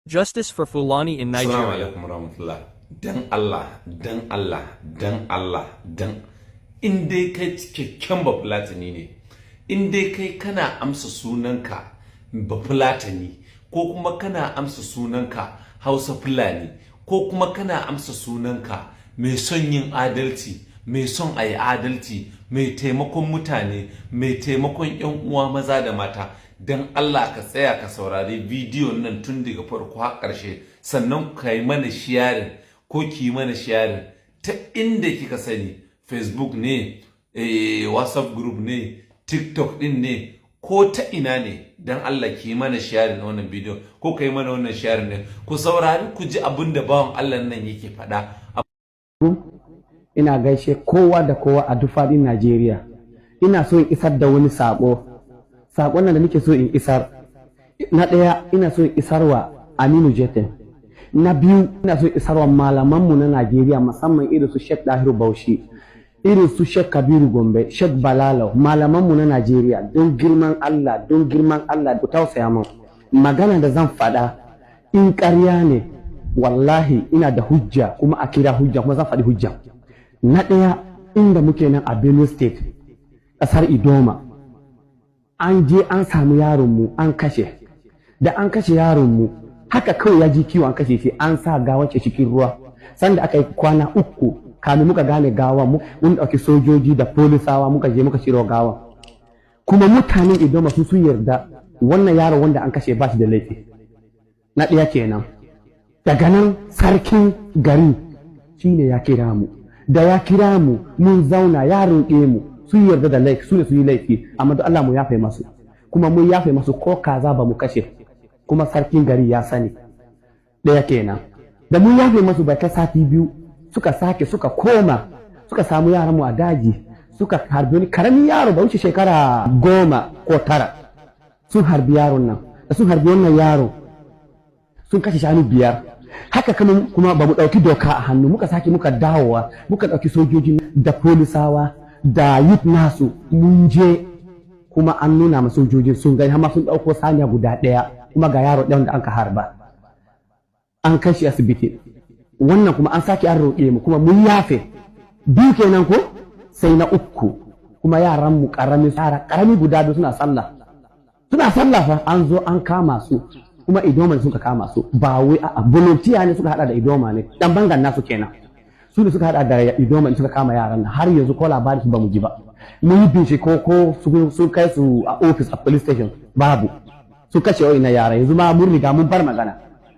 Justice for Fulani in Assalamu Nigeria. alaikum warahmatullah. Dan Allah, dan Allah, dan Allah, dan in dai kai cikakken Bafulatani ne, in dai kai kana amsa sunanka Bafulatani, ko kuma kana amsa sunanka Hausa Fulani, ko kuma kana amsa sunanka mai son yin adalci, mai son a yi adalci, mai taimakon mutane, mai taimakon 'yan uwa maza da mata, don Allah ka tsaya ka saurari bidiyon nan tun daga farko har ƙarshe, sannan ka yi mana sharing ko ki yi mana sharing ta inda kika sani, Facebook ne, WhatsApp group ne, TikTok din ne, ko ta ina ne. Don Allah ki yi mana sharing wannan bidiyo ko ka yi mana wannan sharing ne. Ku saurari, ku ji abin da bawan Allah nan yake faɗa. Ina gaishe kowa da kowa a duk faɗin Najeriya. Ina so in isar da wani saƙo. Saƙon nan da nake so in isar. Na ɗaya, ina so in isarwa Aminu Jete. Na biyu, ina so in isarwa malamanmu na Najeriya, musamman irin su Sheikh Dahiru Bauchi, irin su Sheikh Kabiru Gombe, Sheikh Balalau, malamanmu na Najeriya, don girman Allah, don girman Allah ku tausaya min. Magana da zan faɗa, in ƙarya ne, wallahi ina da hujja, kuma a kira hujja, kuma zan faɗi hujja. Na ɗaya, inda muke nan a Benue State, ƙasar Idoma, an je an samu yaronmu an kashe. Da an kashe yaronmu haka kawai, ya ji kiwo, an kashe shi, an sa gawan shi cikin ruwa. Sanda aka yi kwana 3 kamin muka gane gawan, mun ɗauki sojoji da polisawa, muka je muka ciro gawan. Kuma mutanen Idoma su sun yarda wannan yaro wanda an kashe ba shi da laifi. Na ɗaya kenan. Daga nan sarkin gari shine ya kira mu. Da ya kira mu, mun zauna, ya roƙe mu, sun yarda da laifi, su ne su yi laifi, amma don Allah mu yafe masu. Kuma mun yafe masu, ko kaza ba mu kashe, kuma sarkin gari ya sani. Ɗaya kenan. Da mun yafe masu, bai kai sati 2, suka sake suka koma suka samu yaran mu a daji, suka harbi wani karamin yaro, ba wuce shekara 10 ko 9. Sun harbi yaron nan. Da sun harbi wannan yaro, sun kashe shanu biyar. Haka kuma ba mu ɗauki doka a hannu, muka sake muka dawowa, muka ɗauki sojoji da polisawa da youth nasu, mun je kuma an nuna ma sojojin, sun gani, har ma sun ɗauko saniya guda ɗaya. Kuma ga yaro ɗayan da an ka harba, an kai shi asibiti. Wannan kuma an sake an roƙe mu, kuma mun yafe. Biyu kenan ko? Sai na uku kuma, yaran mu ƙarami, yara ƙarami guda biyu, suna sallah, suna sallah fa, an zo an kama su. Kuma Idoma ne suka kama su, ba wai a volunteer ne suka hada da Idoma ne, dan bangan nasu kenan, su ne suka hada da Idoma ne suka kama yaran nan. Har yanzu ko labarin su ba mu ji ba. Mun yi bincike ko sun kai su a office, a police station, babu. Su kashe na yara, yanzu ma mun riga mun bar magana.